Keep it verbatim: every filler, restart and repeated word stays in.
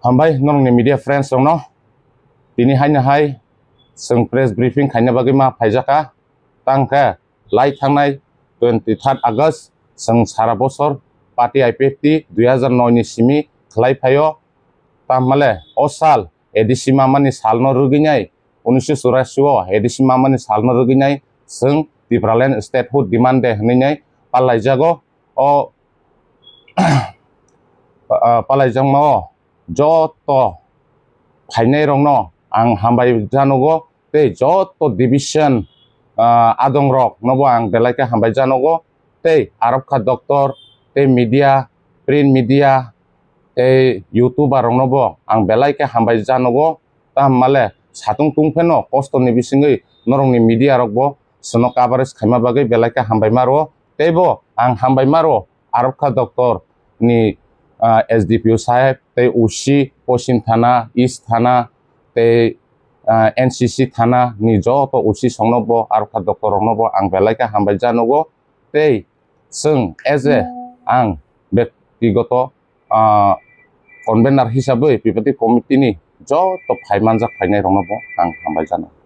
Hambai norokni media friends rokno. Tini haino hai chwng press briefing khaina bagwi ma phaijaka. Tangkhe lai thangnai twenty third August chwng sara bosor party I P F T dui hazar noi ni simi khlai phaio. Tamale o sal A D C mamani salno rwgwinai, unnish churashi o A D C mamani salno rwgwinai chwng Tipraland statehood demand de hwnwi nai palaijago. O ah, palaijakma o joto phainairokno ang hambai janogo, tei joto division, ah, adongroknobo ang belai khe hambai janogo, tei arokha doctor, tei media, print media, tei YouTuber roknobo ang belai khe hambai janogo. Tamo male satung tungpheno kosto ni bisingwi norokni media rokbo chwngno coverage khaima bagwi belai khe hambai maro. Teibo ang hambai maro arokha doctor ni, ah, S D P O saheb tei O C Poschim Thana, East Thana tei, ah, N C C Thana ni joto O C songnobo arokha doctor roknobo ang belai khe hambai janogo. Tei chwng as a ang bektigoto, ah, convener hisabwi P P T committee ni joto phai manjak phainai roknobo ang hambai janogo.